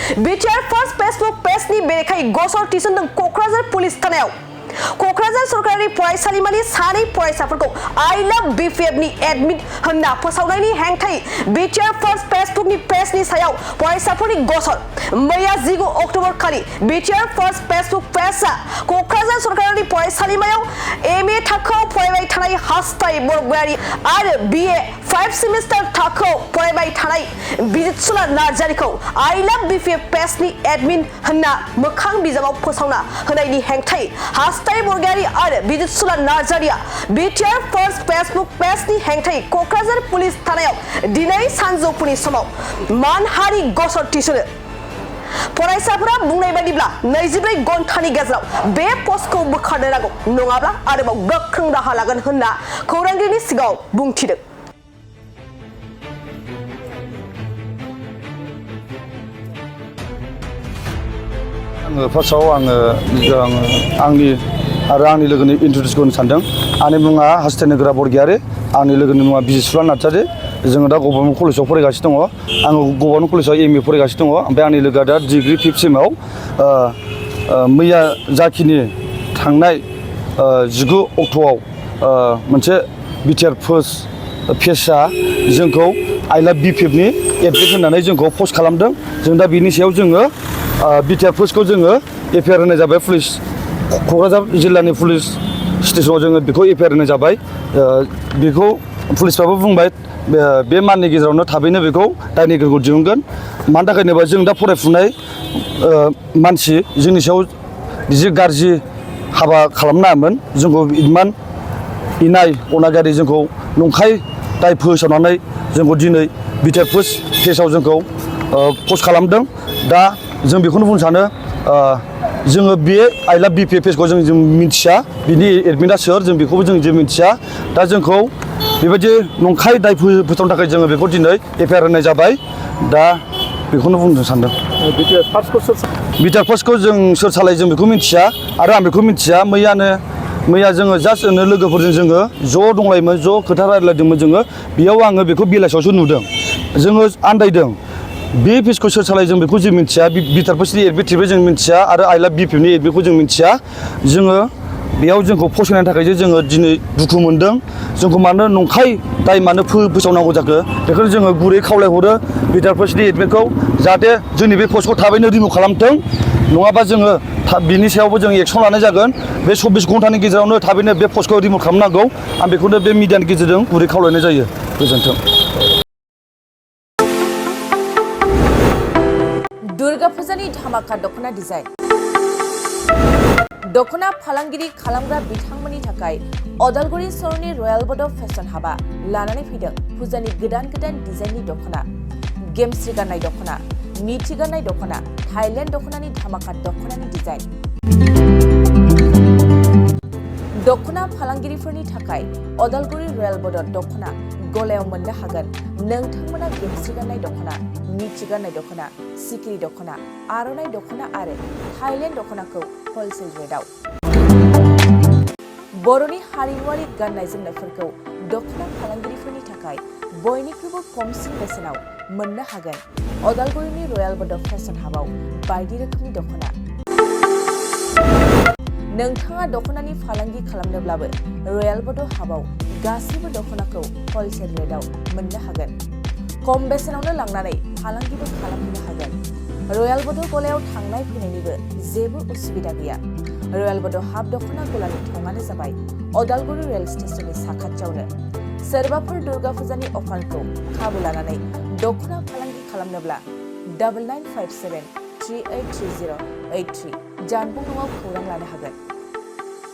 BTR first Facebook page ni berekai gosor tisun dong Kokrajhar police थानायाव कक्राझार सरकारि फरायसालिमानि सानै फरायसाफोरखौ I love BPF नि एडमिट होनना फोसावनायनि हेंथायै BTR फर्स्ट फेसबुकनि पेजनि सायाव फरायसाफोरनि गसर मैया 19 अक्ट'बर खालि BTR फर्स्ट फेसबुक पेजआ कक्राझार सरकारि फरायसालिमायाव MA थाखोआव फरायबाय थानाय हास्थाय बरगयारि आरो BA 5 सेमिस्टार थाखोआव फरायबाय थानाय बिजितसुला नार्जारिखौ I love BPF पेजनि एडमिन होनना मोखां बिजाबाव फोसावना होनायनि हेंथायै हास्थाय बरगयारि आरो बिजितसुला नार्जारिया BTR फर्स्ट फेसबुक पेजनि हेंथायै कक्राझार पुलिस थानायाव दिनै सानजौफुनि समाव मानहानि गसर थिसनो फरायसाफोरा बुंनाय बायदिब्ला 24 घन्टानि गेजेराव बे पस्टखौ बोखारनो नांगौ नङाब्ला आरोबाव गोख्रों राहा लागोन होनना खौरांगिरिनि सिगाङाव बुंथिदों। फार्स्टआव आंनि लोगोनि इन्ट्रडिउस खालामनो सानदों। आंनि मुङा हास्थाय नोगोरा बरगयारि, आंनि लोगोनि मुङा बिजितसुला नार्जारि। जोङो दा गभर्नमेन्ट कलेजाव फरायगासिनो दङ। आङो गभर्नमेन्ट कलेजाव MA फरायगासिनो दङ। ओमफ्राय आंनि लोगोआ दा डिग्री 5th सेमाव मैया जाखिनि थांनाय 19 अक्ट'आव मोनसे BTR फर्स्ट पेजआ जोंखौ I love BPF नि एडमिट होननानै जोंखौ पस्ट खालामदों। जों दा बिनि सायाव जोङो BTR फर्स्टखौ जोङो FIR होनाय जाबाय पुलिस क'क्राझार जिल्लानि पुलिस स्टेसनाव जोङो बेखौ FIR होनाय जाबाय। बेखौ पुलिसफ्राबो बुंबाय बे माननि गेजेरावनो थाबैनो बेखौ दायनिगिरिखौ दिहुनगोन। मानि थाखाय होनोबा जों दा फरायफुनाय मानसि जोंनि सायाव बिदि गाज्रि हाबा खालामनाङामोन। जोंखौ इमान इनाय अनागारि जोंखौ नंखाय दाय फोसावनानै जोंखौ दिनै BTR फर्स्ट पेजआव जोंखौ पस्ट खालामदों। दा जों बेखौनो बुंनो सानो जोङो बे I love BPF पेजखौ जों मिथिया, बिनि एडमिटआ सोर जों बेखौबो जों मिथिया। दा जोंखौ बेबायदि नंखाय दाय फोसावनो थाखाय जोङो बेखौ दिनै FIR होनाय जाबाय। दा बेखौनो बुंनो सानदों। BTR फर्स्टखौ जों सोर सालायो जों बेखौ मिथिया आरो आं बेखौ मिथिया। मैया जोङो जास्ट लोगोफोरजों जोङो ज' दंलायोमोन, ज' खोथा रायज्लायदोंमोन जोङो। बेयाव आङो बेखौ बेलासियावसो नुदों। जोङो आन्दायदों बे पेजखौ सोर सालायो जों बेखौ जों मिथिया। BTR फर्स्टनि एडमिटबो जों मिथिया आरो I love BPF नि एडमिटखौ जों मिथिया। जोङो बेयाव जोंखौ फसायनायनि थाखायसो जोङो दिनै दुखु मोनदों। जोंखौ मानो नंखाय दाय मानो फोसावनांगौ जाखो बेखौनो जोङो गुरै खावलायहरो BTR फर्स्टनि एडमिटखौ जाहाथे जोंनि बे पस्टखौ थाबैनो रिमुभ खालामथों। नङाबा जोङो बिनि सायावबो जों एक्सन लानाय जागोन। बे 24 घन्टानि गेजेरावनो थाबैनो बे पस्टखौ रिमुभ खालामनांगौ। आं बेखौनो बे मिडियानि गेजेरजों गुरै खावलायनाय जायो। गोजोन्थों। दुर्गा फुजानि धामाका दखना डिजाइन दखना फालांगिरि खालामग्रा बिथांमोननि थाखाय अदालगुरि सहरनि रयेल बड' फेशन हाबा लानानै फैदों फुजानि गोदान डिजाइननि दखना, गेमस्रि गाननाय दखना, मिथि गाननाय दखना, थाइलेण्ड दखनानि धामाका दखनानि डिजाइन। दखना फालांगिरिफोरनि थाखाय अदालगुरि रयेल बड' दखना गलायाव मोननो हागोन। नोंथांमोना गेमस्रि गाननाय दखना, मिथि गाननाय दखना, सिखिरि दखना, आर'नाइ दखना आरो थाइलेण्ड दखनाखौ हलसेल रेटआव। बर'नि हारिमुआरि गाननाय जोमनायफोरखौ दखना फालांगिरिफोरनि थाखाय बयनिख्रुइबो खमसिन बेसेनाव मोननो हागोन। अदालगुरिनि रयेल बड' फेशन हाबाव बायदि रोखोमनि दखना। नोंथाङा दखनानि फालांगि खालामनोब्लाबो रयेल बड' हाबाव गासैबो दखनाखौ हलसेल रेटआव मोननो हागोन। खम बेसेनावनो लांनानै फालांगिबो खालामनो हागोन। रयेल बड' गलायाव थांनाय फैनायनिबो जेबो उसुबिदा गैया। रयेल बड' हाब दखना गलानि थंआनो जाबाय अदालगुरि रेल स्टेशननि साखाथियावनो। सोरबाफोर दुर्गा फुजानि अफारखौ खाबु लानानै दखना फालांगि खालामनोब्ला 9957 383083 जानबुं नङाव खौरां लानो हागोन।